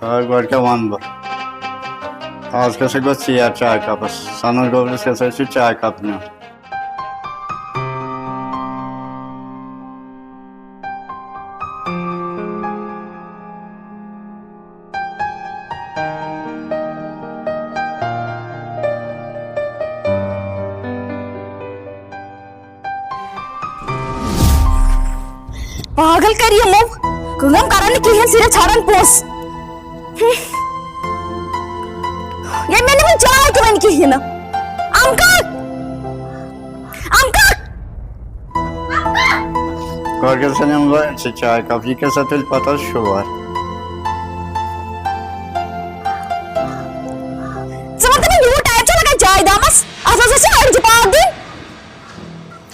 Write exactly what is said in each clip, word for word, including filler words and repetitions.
آ، گۄڈٕ کیٛاہ وَنہٕ بہٕ؟ آز کیٛاہ سا گوٚو ژیر چاے کَپَس؟ سَنَس گوٚبرِس کیٛاہ سا چھُ چاے کَپ نیُن؟ پاگل کر یِمو، کٲم کران نہٕ کِہیٖنۍ، صرف ژھانڈان پونٛسہٕ۔ ہم۔ ییٚلہِ مےٚ نہٕ وۄنۍ چاے تہِ وۄنۍ کِہیٖنۍ نہٕ۔ امہٕ کاک! امہٕ کاک! گۄڈٕ کیٛاہ سا نِمہٕ بہٕ أمۍ سٕے چاے کپ، یہِ کیٛاہ سا تُلہِ پتہٕ حظ شور؟ ژٕ وَن تہٕ مےٚ، یوٗت ٹایم چھا لگان چاے دامَس؟ اَتھ منٛز ٲسۍ أڑجہِ پاکھ دِنۍ۔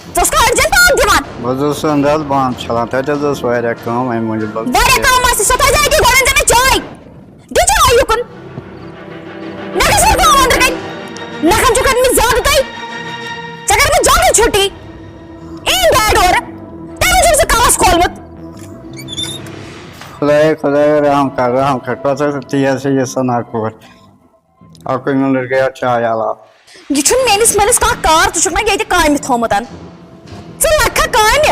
ژٕ اوسکھا أڑجَن پاکھ دِوان؟ بہٕ حظ اوسُس أنٛدرٕ حظ بانہٕ چھَلان، تَتہِ حظ ٲس واریاہ کٲم، اَمہِ موٗجوٗب حظ۔ واریاہ کٲم آسہِ، سۄ تھٲیزِ أتی گۄڈٕ أنۍ زِ مےٚ چاے۔ دِ چاے یُکُن۔ مےٚ گژھِ وۄنۍ کٲم أنٛدرٕ کَنۍ۔ نَکھَن چھُ کٔرمٕژ زیادٕ تۄہہِ۔ ژےٚ کٔرمٕژ جلدی چھُٹی۔ اِن ڈیڈ اورٕ۔ تَمہِ موٗجوٗب سُہ کَلَس کھولمُت۔ خۄدایا، خۄدایا، رحم کر، رحم کر۔ پَتہٕ ٲس تیز چھِ یہِ سَنا کوٗر۔ اَکُے مِنٹ گٔیو چاے علاوٕ۔ یہِ چھُنہٕ میٲنِس مٲلِس کانٛہہ کار، ژٕ چھُکھ مےٚ ییٚتہِ کامہِ تھوٚومُت۔ ژٕ لگکھا کامہِ؟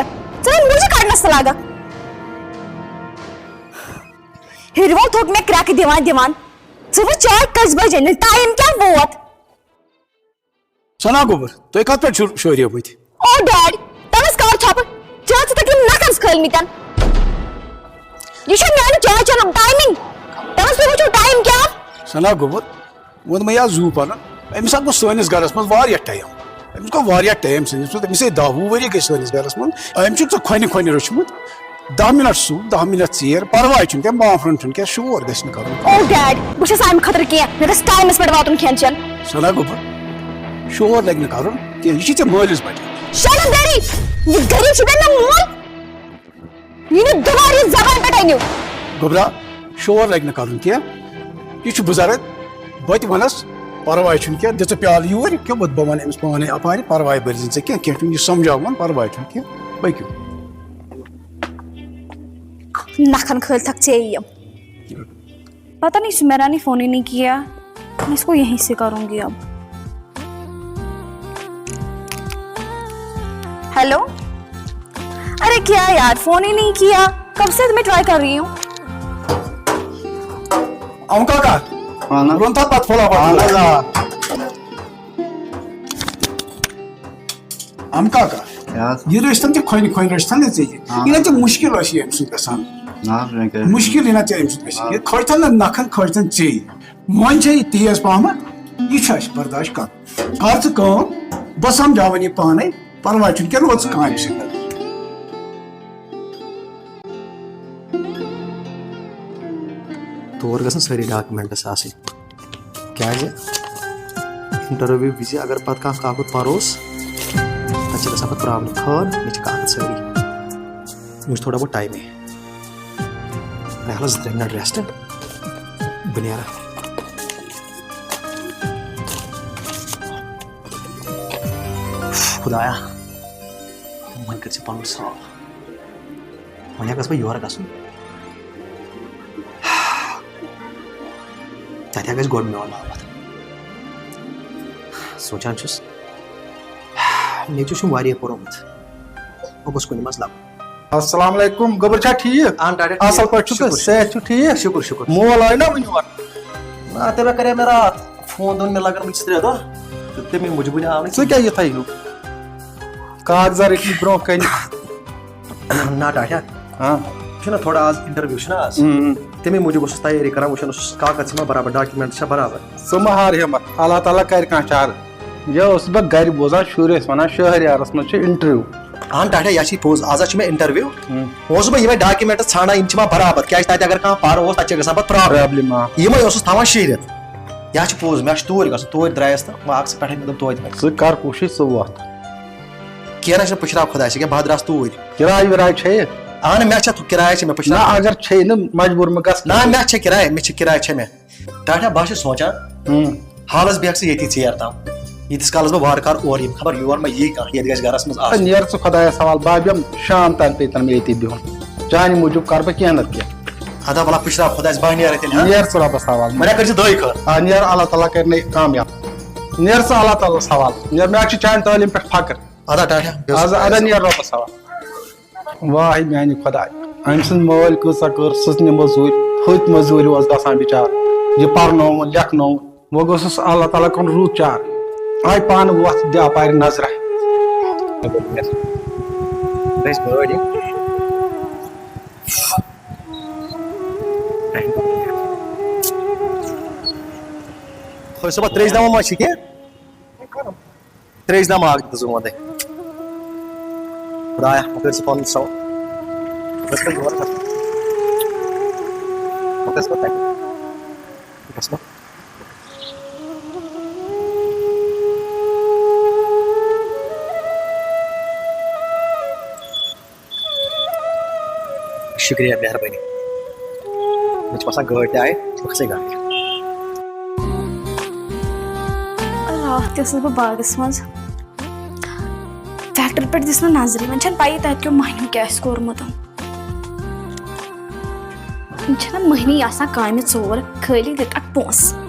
ژٕ نہٕ مُجہِ کڑنس تہِ لگکھ۔ ہیٚرِ وول تھوٚک مےٚ کرٛٮ۪کہٕ دِوان دِوان۔ ژٕ وٕچھ چاے کٔژِ بجے، نہٕ ٹایم کیٛاہ ووت؟ سنا گوٚبُر، تُہۍ کتھ پٮ۪ٹھ چھِو شوریمٕتۍ؟ او ڈیڈ، تَلَس کر ژھۄپہٕ۔ ژےٚ ٲسۍ تَتہِ یِم نَکھَن کھٲلمٕتٮ۪ن۔ یہِ چھا میٛانہِ چاے چٮ۪نُک ٹایمِنٛگ؟ تَلَس تُہۍ وٕچھِو ٹایم کیٛاہ آو۔ سنا گوٚبُر، ووٚن مےٚ یا زُو پَنُن، أمِس ہا گوٚو سٲنِس گَرَس منٛز واریاہ ٹایم۔ أمِس گوٚو واریاہ ٹایم سٲنِس منٛز، أمِس ہے دَہ وُہ ؤری گٔے سٲنِس گَرَس منٛز۔ أمۍ چھُکھ ژٕ کھۄنہِ کھۄنہِ روٚچھمُت۔ دَہ مِنَٹ سُہ، دَہ مِنَٹ ژیر، پَرواے چھُنہٕ کینٛہہ، بانٛفرَن چھُنہٕ کینٛہہ، شور گژھِ نہٕ کَرُن۔ او ڈیڈ، بہٕ چھَس اَمہِ خٲطرٕ کینٛہہ، مےٚ گژھِ ٹایمَس پٮ۪ٹھ واتُن کھٮ۪ن چٮ۪ن۔ سنا گوٚبُر، شور لَگہِ نہٕ کَرُن کینٛہہ، یہِ چھِ ژےٚ مٲلِس بَچہِ۔ شرم دٲری، یہِ غریٖب چھُ مےٚ مےٚ مول۔ یہِ نہٕ دُبارٕ یہِ زبان پٮ۪ٹھ أنِو۔ گوٚبرا، شور لَگہِ نہٕ کَرُن کینٛہہ، یہِ چھُ بُزرٕگ، بہٕ تہِ وَنَس، پَرواے چھُنہٕ کینٛہہ، دِ ژٕ پیالہٕ یوٗرۍ، کیٛاہ بہٕ، بہٕ وَنہٕ أمِس پانَے اَپارِ، پَرواے بٔرۍ زِ نہٕ ژےٚ کینٛہہ، کینٛہہ چھُنہٕ، یہِ سَمجھاوُن، پَرواے چھُنہٕ کینٛہہ، پٔکِو۔ نَکھَن کھٲلۍ تھَکھ ژےٚ یِم۔ پتہ نہیں، سمیرا نے فون ہی نہیں کیا۔ میں اس کو یہیں سے کروں گی اب۔ ہیلو، ارے کیا یار، فون ہی نہیں کیا، کب سے میں ٹرائی کر رہی ہوں۔ اَم کاکا، اہن حظ۔ رون تھا پتہٕ پھولا پتہٕ۔ اہن حظ، آ۔ اَم کاکا، کیٛاہ حظ؟ یہِ رٔچھتن تہِ کھۄنہِ کھۄنہِ رٔچھتن نہٕ ژےٚ یہِ۔ اہن یہِ نہ حظ۔ تہِ مُشکِل آسہِ یہِ أمۍ سۭتۍ گژھان۔ نہ حظ، وۄنۍ کیٛاہ؟ مُشکِل یہِ نہ تہِ أمۍ سۭتۍ گژھِ۔ آ۔ یہِ کھۄژتن نہٕ نکھن کھۄژتن ژےٚ۔ وۄنۍ چھےٚ یہِ تیز پہمتھ، یہِ چھُ اَسہِ برداشت کرُن۔ کر ژٕ کٲم، بہٕ سمجھاوَن یہِ پانے، پرواے چھُنہٕ کینٛہہ، روز ژٕ کامہِ سۭتۍ۔ تور گژھن سٲری ڈاکومینٹس آسٕنۍ۔ کیٛازِ انٹرویو وِزِ اگر پتہٕ کانٛہہ کاکُد پروس، تتہِ چھِ گژھان پتہٕ پرابلم۔ خٲر، مےٚ چھِ کاکد سٲری۔ وۄنۍ چھُ تھوڑا بہت ٹایمٕے۔ فی الحال زٕ ترٛےٚ منٹ ریسٹ، بہٕ نیرٕ۔ خدایا، وۄنۍ کٔرۍ ژٕ پنُن صاف۔ وۄنۍ ہا گژھٕ بہٕ یورٕ گژھُن۔ تَتہِ ہا گژھِ گۄڈٕ میون محبت۔ سونٛچان چھُس، نیٚچوٗ چھُم واریاہ پوٚرمُت، بہٕ گوٚژھ کُنہِ منٛز لَبُن۔ السلام علیکم، گوٚبُر چھا ٹھیٖک؟ اہن ڈاکٹر، اصل ٹھیٖک۔ پٲٹھۍ چھُکھ؟ شُکر، صحت چھُ ٹھیٖک؟ شُکر، شُکر۔ مول آے نا وُنہِ یور؟ نہ، تٔمۍ کرے مےٚ راتھ فون، دوٚپُن مےٚ لگن وٕنہِ زٕ ترٛےٚ دۄہ، تہٕ تَمے موٗجوٗب وٕنہِ آو نہٕ ژٕ کِہیٖنۍ۔ کیٛاہ یِتھَے ہیوٗ؟ کاغذہ رٔٹۍ مٕتۍ برونٛہہ کَنہِ۔ نہ ڈاکٹر، ہاں۔ چھُنہ تھوڑا آز انٹرویو چھُنہ آز۔ اۭں، اۭں۔ تَمے موٗجوٗب اوسُس تیٲری کران، وٕچھان اوسُس کاغذ چھِ ما برابر، ڈاکیومنٹ چھا برابر۔ ژٕ مہ ہار ہمت، اللہ تعالیٰ کرِ کانٛہہ چارٕ۔ یہِ اوسُس بہٕ گرِ بوزان، شُرۍ ٲسۍ وَنان شہریارَس منٛز چھُ انٹرویو۔ اہن ڈاکٹر، یہِ چھِ پوٚز، آز چھِ مےٚ انٹرویو۔ اۭں۔ اوسُس بہٕ یِمے ڈاکیومنٹس ژھانڈان، یِم چھِ ما برابر، کیازِ تَتہِ اگر کانٛہہ پَرٕ اوس، تَتہِ چھِ گژھان پَتہٕ پرابلم۔ پرابلم، آ۔ یِمے اوسُس تھاوان شیٖرِتھ۔ یہِ چھِ پوٚز، مےٚ چھُ توٗرۍ گژھُن، توٗرۍ درٛایس تہٕ وۄنۍ اکھ سُہ پٮ۪ٹھے مےٚ دوٚپ توتہِ وَنہِ۔ ژٕ کر کوٗشِش، ژٕ وۄتھ۔ کینٛہہ نہ چھُنہٕ، بہٕ شراو خۄدایَس، یہِ کیٛاہ بہٕ درٛاس توٗرۍ۔ کِراے وِراے چھے؟ اہن، مےٚ چھےٚ تھو-، کِراے چھےٚ مےٚ، بہٕ شراو۔ نہ، اگر چھے نہٕ، مجبوٗر مہ گژھ۔ نہ، مےٚ چھےٚ کِراے، مےٚ چھےٚ کِراے چھےٚ مےٚ۔ ٹاٹھا، بہٕ ہا چھُس سونٛچان، ہُم۔ حالَس بیٚہکھ ژٕ ییٚتی ژیر تام، ییٖتِس کالَس بہٕ وارٕ کارٕ اورٕ یِمہٕ، خبر یور ما یی کانٛہہ، ییٚتہِ گژھِ گَرَس منٛز آسُن۔ نیر ژٕ خۄدایَس حوالہٕ، بہٕ ہا بیٚہمہٕ شام تام پیٚیہِ تَن مےٚ ییٚتی بِہُن، چانہِ موٗجوٗب کَرٕ بہٕ کینٛہہ نَتہٕ کینٛہہ۔ ادا بلا پشرا خدایس بہٕ نیرٕ تیٚلہِ، ہا؟ نیر ژٕ رۄبس حوالہٕ۔ مےٚ کٔرۍ زِ دۄے خٲر۔ آ، نیر، اللہ تعالیٰ کرِ نے کامیاب۔ نیر ژٕ اللہ تعالیٰ ہس حوالہٕ۔ نیر، مےٚ چھُ چانہِ تعلیٖم پٮ۪ٹھ فخر۔ ادا ٹاٹا۔ آز ادا نیر رۄبس حوالہٕ۔ واہ میانہِ خداے، أمۍ سٕنٛز مٲلۍ کۭژاہ کٔر سٕژنہِ مٔزوٗرۍ، ہوٚتۍ مٔزوٗرۍ اوس گژھان بِچارٕ۔ یہِ پرنووُن، لیکھنووُن، وۄنۍ گوٚژھُس اللہ تعالیٰ کُن رُت چار۔ آے پانہٕ وۄتھ دِ اپارِ نظرہ۔ خۄش صٲبہ، ترٛیش دما ما چھِ کینٛہہ؟ ترٛیش دما اکھ دِژٕم وۄنۍ تۄہہِ۔ خدایا، وۄنۍ کٔرۍ ژٕ پنُن سو۔ وۄنۍ کٔرۍ یور کتھ۔ وۄنۍ کٔرۍ ژٕ پتہٕ تتہِ۔ وۄنۍ کٔرۍ ژٕ پتہٕ۔ شُکریہ، مہربٲنی۔ مےٚ چھِ باسان، گٲڑۍ تہِ آیہِ، بہٕ کھسَے گاڑِ۔ راتھ تہِ ٲسٕس بہٕ باغَس منٛز۔ ٹریکٹر پٮ۪ٹھ دِژ نہٕ نظرٕے، وۄنۍ چھَنہٕ پَیی تَتہِ کیو مۄہنیو کیٛاہ آسہِ کوٚرمُت۔ یِم چھِنہ مٔہنی آسان کامہِ ژور، خٲلی دِتھ اَکھ پونٛسہٕ۔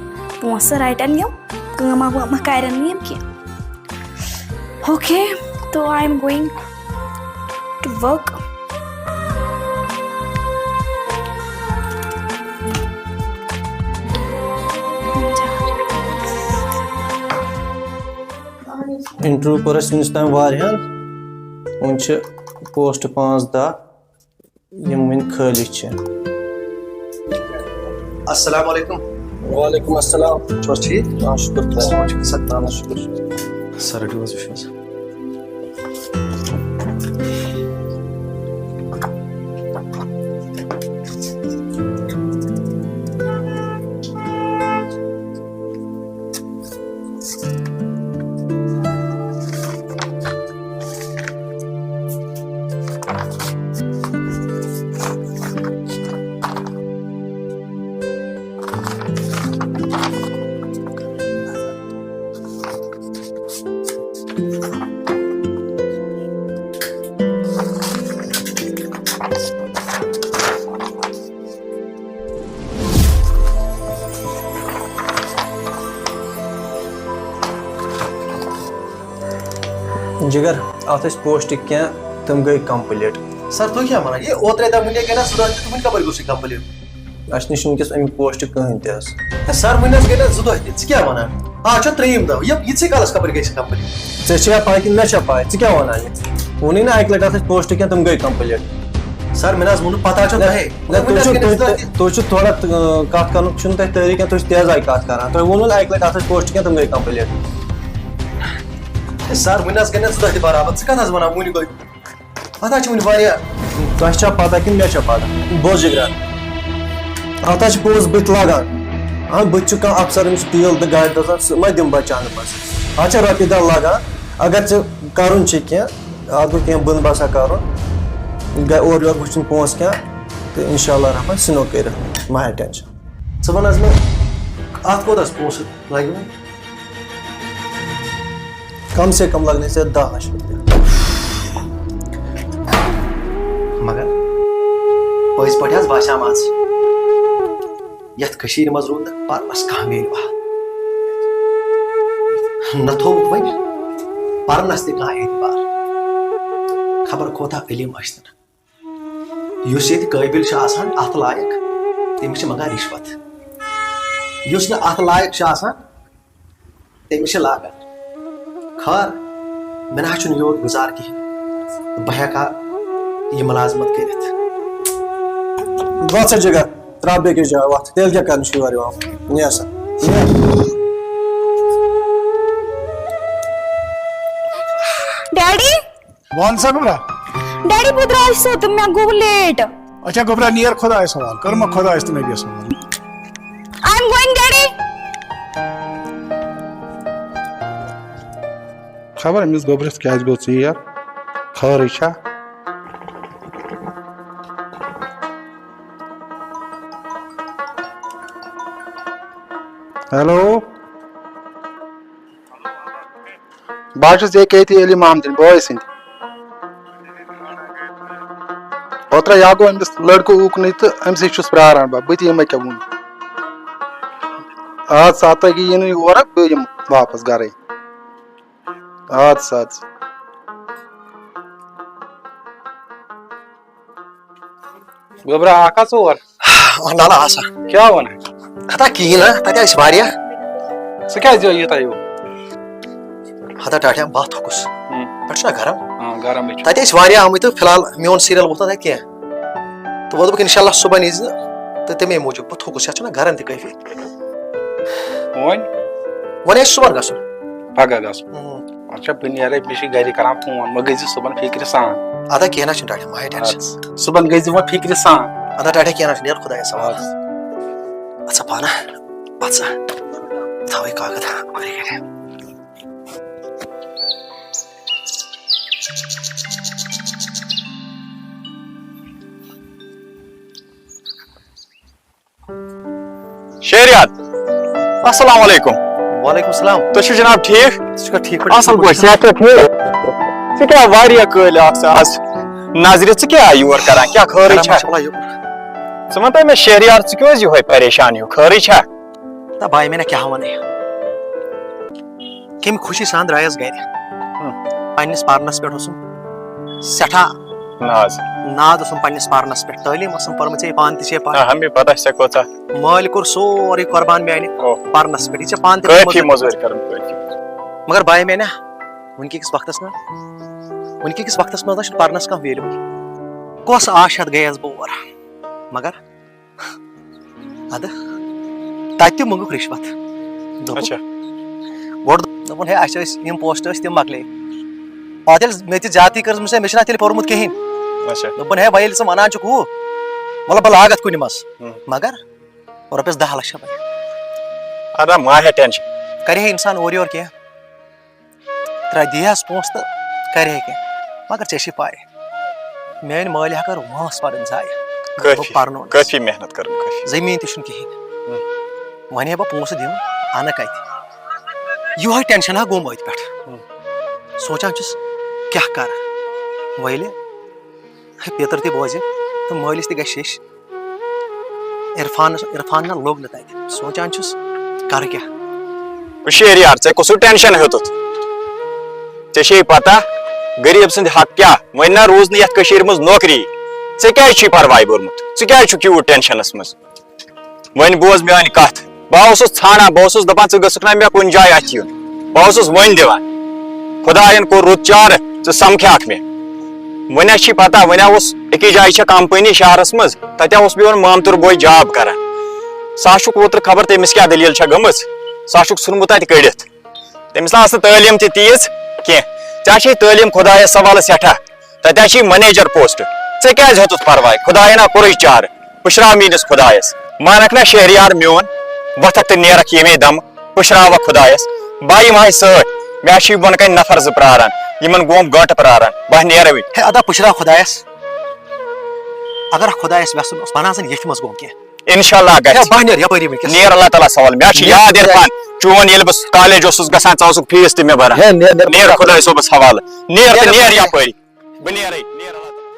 پونٛسہٕ رَٹَن یِم، کٲمہ وٲمہ کَرَن نہٕ یِم کینٛہہ۔ Okay, so I am going to work. Interview کوٚر اَسہِ وٕنیُک تام واریاہَن، وٕنہِ چھِ پوسٹ پانٛژھ دَہ۔ یِم وٕنہِ خٲلی چھِ۔ السلام علیکم۔ وعلیکم السلام۔ چھِو حظ ٹھیٖک؟ آ، شُکُر خۄدایَس کُن۔ سر، شُکُر۔ سر، رٔٹِو حظ، وٕچھِو حظ۔ جگر، اتھ ٲسۍ پوسٹ کینٛہہ، تِم گٔے کمپلیٖٹ۔ سر، تُہۍ کیٛاہ ونان؟ یہِ اوترے دۄہ وُنہِ گٔے نا زٕ دۄہ تہٕ تِمن کپٲرۍ گوٚو سُہ کمپلیٖٹ؟ اسہِ نِش چھُنہٕ وٕنکیٚس امیُک پوسٹ کٕہٕنۍ تہِ حظ۔ ہے سر، وُنہِ حظ گٔے نا زٕ دۄہ تہِ، ژٕ کیٛاہ ونان؟ آز چھُ ترٛیٚیِم دۄہ، یہِ، یِژھٕے کالس کپٲرۍ گٔے سُہ کمپلیٖٹ؟ ژےٚ چھےٚ پاے کِنہٕ مےٚ چھےٚ پاے؟ ژٕ کیٛاہ ونان یہِ؟ ووٚنُے نا اکہِ لٹہِ اتھ ٲسۍ پوسٹ کینٛہہ، تِم گٔے کمپلیٖٹ۔ سر، مےٚ نہ حظ ووٚنُن، پتہ چھو نہ، تۄہے۔ نہ، وۄنۍ تُہۍ وٕنہِ چھِو، حظ گٔے نہ تُہۍ، زٕ دۄہ تہِ۔ تُہۍ چھِو تھوڑا، آ، کتھ کرنُک چھُنہٕ تۄہہِ طریٖقہٕ کینٛہہ، تُہۍ چھِو تیزے کتھ کران۔ تۄہہِ ووٚنوُ نہ اکہِ لٹہِ اتھ ٲسۍ پوسٹ کینٛہہ، تِم گٔے کمپلیٖٹ۔ ہے سر، وُنہِ حظ گٔے نہ زٕ دۄہ تہِ برابر، ژٕ کتھ حظ ونان وُنہِ گوٚو؟ اتھ حظ چھِ وُنہِ واریاہ۔ تۄہہِ چھا پتہ کِنہٕ مےٚ چھا پتہ؟ بوز جگرا، اتھ حظ چھِ پوز بٕتھِ لگان۔ اہن، بہٕ تہِ چھُ کانٛہہ افسر، أمِس تیٖل تہٕ گاڑِ دزان، سُہ ما دِمہٕ بہٕ چانہٕ پتہٕ؟ اتھ چھِ رۄپیہِ دہ لگان۔ اگر ژےٚ کرُن چھُ کینٛہہ، اتھ گوٚو کینٛہہ بُن بسا کرُن، گہ-، اورٕ یورٕ وٕچھُن پونٛسہٕ کینٛہہ، تہٕ انشاءاللہ الرحمن سُہ نوٚو کٔرِتھ، مہ ہےٚ ٹینشن۔ ژٕ وَن حظ مےٚ، اتھ کوٗتاہ چھُ پونٛسہٕ لگہِ وۄنۍ؟ کم سے کم لگنے ژےٚ دَہ لچھ رۄپیہِ۔ مگر پٔزۍ پٲٹھۍ حظ باسیٛام از، یتھ کٔشیٖرِ منٛز روٗد نہٕ پرنس کانٛہہ ویلیوٗ۔ نہ تھوٚوُکھ وۄنۍ پرنس تہِ کانٛہہ اعتبار۔ خبر کوتاہ علم ٲسۍ تن۔ یُس ییٚتہِ قٲبِل چھُ آسان، اتھ لایق، تٔمِس چھِ منٛگان رِشوت۔ یُس نہٕ اتھ لایق چھُ آسان، تٔمِس چھِ لاگان۔ خٲر، مےٚ نہ حظ چھُنہٕ یوٗت گُزار کِہیٖنۍ۔ بہٕ ہٮ۪کہٕ ہا یہِ مُلازمت کٔرِتھ۔ وَتھ سا جِگر، ترٛاو بیٚکِس جایہِ وَتھ۔ تیٚلہِ کیٛاہ کرنہِ چھُ یورٕ یِوان؟ نیر سا، نیر۔ ڈیڈی؟ وَن سا گوٚبرا۔ ڈیڈی، بہٕ درٛاس سیوٚد، مےٚ گوٚو لیٹ۔ اچھا گوٚبرا، نیر خۄدایَس حوالہٕ، کٔرمَکھ خۄدایَس تہٕ نبیَس حوالہٕ۔ I am going, daddy. خبر أمِس گوٚبرِس کیٛازِ گوٚو ژیر، خٲرٕے چھا؟ ہیلو۔ بہٕ حظ چھُس ییٚکیٛاہ ییٚتی علی محمدٕنۍ بٲے سٕنٛدِ۔ اوترٕ یا گوٚو أمِس لٔڑکہٕ اُکنُے تہٕ أمِسٕے چھُس پرٛاران بہٕ، بہٕ تہِ یِمَے کیٛاہ وُنہِ۔ آ، ژٕ ہا تَگہِ یِنہٕ یورٕ، بہٕ یِمہٕ واپَس گَرَے۔ اَدٕ سا، اَدٕ سا۔ گوٚبرا، اَکھ ہا ژور۔ اَہَن لالا، آسا۔ کیٛاہ وَنان؟ ہتا کِہیٖنۍ نہ، تَتہِ ٲسۍ واریاہ۔ ژٕ کیٛازِ یوٗتاہ یوٗت؟ ہتا ٹاٹھیا، بہٕ تھوٚکُس۔ ہُم۔ پٮ۪ٹھ چھُنہ گرم۔ آ، گرمٕے چھُ۔ تَتہِ ٲسۍ واریاہ آمٕتۍ تہٕ فی الحال میون سیٖریَل ووٚتھ نہٕ تَتہِ کینٛہہ۔ تہٕ وۄنۍ دوٚپُکھ، اِنشاء اللہ صُبحن ییٖزِ تہٕ تَمے موٗجوٗب۔ بہٕ تھوٚکُس، یَتھ چھُنہ گرم تہِ کٲفی۔ وۄنۍ؟ وۄنۍ آسہِ صُبحن گژھُن۔ پگاہ گژھُن۔ اچھا، بہٕ نیرے، مےٚ چھِ گرِ کران فون، وۄنۍ گٔژھۍ زِ صُبحن فِکرِ سان۔ اَدا کینٛہہ نہ چھُنہٕ ٹاٹھیا، مہ ہے ٹٮ۪نشن۔ اَدٕ صُبحن گٔژھۍ زِ وۄنۍ فِکرِ سان۔ اَدا ٹاٹھیا کینٛہہ نہ چھُنہٕ، نیرٕ خۄدایَس حوالہٕ۔ اَدٕ سا پانہ، پَتہٕ سا تھاوَے کاکَد گرِ گرِ۔ شہریار، السلام علیکم۔ وعلیکم السلام۔ تُہۍ چھِو جناب ٹھیٖک؟ ژٕ چھُکھا ٹھیٖک پٲٹھۍ؟ اَصٕل پٲٹھۍ، صحت چھا ٹھیٖک؟ ژٕ کیٛاہ واریاہ کٲلۍ آکھ ژٕ آز نظرِ، ژٕ کیٛاہ یور کران؟ کیٛاہ خٲرٕے کران چھا؟ ما چھُ وَلا یور؟ ژٕ وَن تہٕ مےٚ شہریار، ژٕ کیٛاہ اوس یِہوٚے پریشان ہیوٗ؟ خٲرٕے چھا؟ تہٕ بھائی، مےٚ نہ کیٛاہ وَنَے۔ کَمہِ خوشی سان درٛایَس گرِ۔ ہم۔ پننِس پرنَس پٮ۪ٹھ اوسُم سٮ۪ٹھاہ ناز۔ ناز اوسُم پننِس پرنَس پٮ۪ٹھ۔ تعلیٖم ٲسٕم پٔرمٕژ، یے پانہٕ تہِ چھے پَران۔ آ، ہم بھی پتہ چھےٚ کۭژاہ۔ مٲلۍ کوٚر سورُے قۄربان میٛانہِ اوہ۔ پرنَس پٮ۪ٹھ۔ یہِ چھےٚ پانہٕ تہِ کٲفی پٔرمٕژ۔ مٔزوٗرۍ کٔرٕم کٲفی۔ مگر بھائی میٛانہِ، وٕنکہِ کِس وقتَس منٛز، وٕنکہِ کِس وقتَس منٛز نہ چھُنہٕ پرنَس کانٛہہ value۔ کۄس آش ہٮ۪تھ گٔیَس بہٕ اور؟ مگر اَدٕ تَتہِ تہِ موٚنٛگُکھ رِشوت۔ دوٚپُکھ، اچھا۔ گۄڈٕ دوٚپُن، ہے، اَسہِ ٲسۍ یِم post ٲسۍ، تِم مۄکلے۔ پَتہٕ ییٚلہِ مےٚ تہِ زیادتی کٔرٕس، مےٚ چھُنہ تیٚلہِ پوٚرمُت کِہیٖنۍ۔ اچھا۔ دوٚپُن، ہے، وۄنۍ ییٚلہِ ژٕ وَنان چھُکھ ہُہ، مطلب، بہٕ لاگَتھ کُنہِ منٛز۔ ہُم۔ مگر رۄپیَس دَہ لَچھ چھےٚ وۄنۍ۔ اَدٕ ما ہے tension۔ کَرِ ہے اِنسان اورٕ یورٕ کینٛہہ۔ ترٛےٚ دِیہَس پونٛسہٕ تہٕ کَرِ ہے کینٛہہ۔ مگر ژےٚ چھے پَے، میٛٲنۍ مٲلۍ ہا کٔر وٲنٛس پَرٕنۍ ضایع۔ کٲفی، بہٕ پَرنوونَس۔ کٲفی محنت کٔرٕم، کٲفی۔ زٔمیٖن تہِ چھُنہٕ کِہیٖنۍ۔ ہُم۔ وۄنۍ ہے بہٕ پونٛسہٕ دِمہٕ، اَنہٕ کَتہِ؟ یِہوٚے tension ہا گوٚم أتھۍ پٮ۪ٹھ۔ ہُم۔ سونٛچان چھُس، کیٛاہ کَرٕ؟ ویلہِ، ہے، پیٚتٕر تہِ بوزِ تہٕ مٲلِس تہِ گژھِ شیٚش۔ عرفانس، عرفان نہ لوٚگ نہٕ تتہِ۔ سونٛچان چھُس، کرٕ کیٛاہ؟ وٕچھ شہریار، ژےٚ کُس ہیوٗ tension ہیوٚتُتھ؟ ژےٚ چھے پتہ، غریٖب سٕنٛدِ حق کیٛاہ؟ وۄنۍ نہ روٗز نہٕ یتھ کٔشیٖرِ منٛز نوکری۔ ژےٚ کیٛازِ چھُے پرواے بوٚرمُت؟ ژٕ کیٛازِ چھُکھ یوٗت tensionس منٛز؟ وۄنۍ بوز میٛٲنۍ کتھ۔ بہٕ اوسُس ژھانڈان، بہٕ اوسُس دپان، ژٕ گٔژھکھ نہ مےٚ کُنہِ جایہِ اتھِ یُن۔ بہٕ اوسُس وۄنۍ دِوان۔ خۄداین کوٚر رُت چارٕ، ژٕ سمکھیکھ مےٚ۔ وۄنۍ ہا چھی پتہ، وۄنۍ ہا اوس أکِس جایہِ چھےٚ company شہرس منٛز، تتہِ ہا اوس میون مامتُر بوے job کران۔ سُہ ہا چھُکھ اوترٕ خبر تٔمِس کیٛاہ دٔلیٖل چھےٚ گٔمٕژ، سُہ ہا چھُکھ ژھُنمُت تتہِ کٔڑِتھ۔ تٔمِس نہ ٲس نہٕ تعلیٖم تہِ تیٖژ کینٛہہ۔ ژےٚ ہا چھے تعلیٖم خۄدایس حوالہٕ سٮ۪ٹھاہ۔ تتہِ ہا چھُے manager post۔ ژےٚ کیٛازِ ہیوٚتُتھ پرواے؟ خۄداین ہا کوٚرُے چارٕ۔ پُشراو میٲنِس خۄدایس۔ مانکھ نا شہریار میون، وۄتھکھ تہٕ نیرکھ ییٚمے دمہٕ۔ پُشراوکھ خۄدایس۔ بہٕ یِمہٕ ہاے سۭتۍ۔ مےٚ ہا چھُے بۄنہٕ کنہِ نفر زٕ پراران۔ یِمن گوٚوم گٲنٹہٕ پراران۔ بہٕ ہا نیرٕ وٕنۍ۔ ہے ادا، پُشراو خۄدایس۔ اگر خۄدایس وٮ۪ژھُن اوس، بہٕ نہ آسن ییٚتھۍ منٛز گوٚو کینٛہہ۔ انشاءاللہ گژھِ۔ ہے، بہٕ ہا نیرٕ یپٲری وٕنکیٚس۔ نیر اللہ تعالیٰ سوال۔ مےٚ ہا چھُ نیر یاد خۄدایس۔ عرفان، چون ییٚلہِ بہٕ college اوسُس گژھان، ژٕ اوسُکھ fees تہِ مےٚ بران۔ ہے، نیر، نیر نیر خۄدایس۔ خۄداے صٲبس حوالہٕ۔ نیر تہٕ نیر نیر خۄدایس۔ یپٲری۔ بہٕ نیرے، نیر اللہ تعالیٰ۔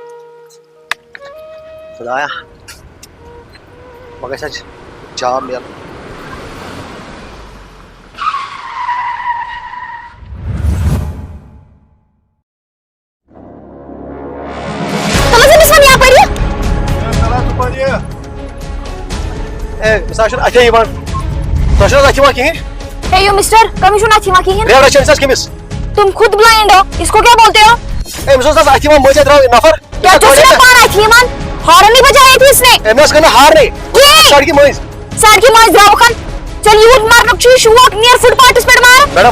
خدایا، مےٚ گژھِ اَتہِ job میلُن۔ تُلُن أمِس وۄنۍ یپٲرۍ۔ اے، أمِس حظ چھُنہٕ اَتھے یِوان۔ تۄہہِ چھُنہٕ حظ اَتھِ یِوان کِہیٖنۍ؟ ہے، یو مسٹر، کٔمِس چھُنہٕ اَتھِ یِوان کِہیٖنۍ؟ ریورا چھےٚ أمِس حظ کٔمِس؟ تم خود بلائنڈ ہو، اس کو کیا بولتے ہو؟ اے، أمِس اوس نہٕ حظ اَتھِ یِوان مٔنٛزۍ اَتہِ درٛاو یہِ نفر۔ کیا تُہۍ چھِو نہٕ پانہٕ اَتھِ یِوان؟ ہارن نہیں بجایا تھی اس نے۔ أمۍ نہ حظ کٔر نہٕ ہارنٕے۔ کِہیٖنۍ۔ سڑکہِ مٔنٛزۍ۔ سڑکہِ مٔنٛزۍ درٛاوکھن۔ ژےٚ یوٗت مرنُک چھُے شوق، نیر فُٹ پاتھس پٮ۪ٹھ مر۔ میڈم،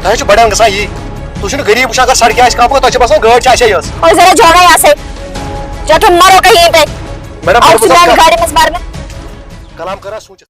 تۄہہِ حظ چھُ بڑان گژھان یی۔ تُہۍ چھِو نہٕ غریٖب وٕچھان، اگر سڑکہِ آسہِ کانٛہہ، پتہٕ تۄہہِ چھِ باسان گٲڑۍ چھِ اَسے یٲژ۔ اور ذرا جھوڑا یہاں سے۔ جب تم مرو کہیں پہ۔ میڈم، آؤ میڈم، سیدھا میڈم۔ گاڑی میں سے باہر میں۔ کلام کر رہا سوچ۔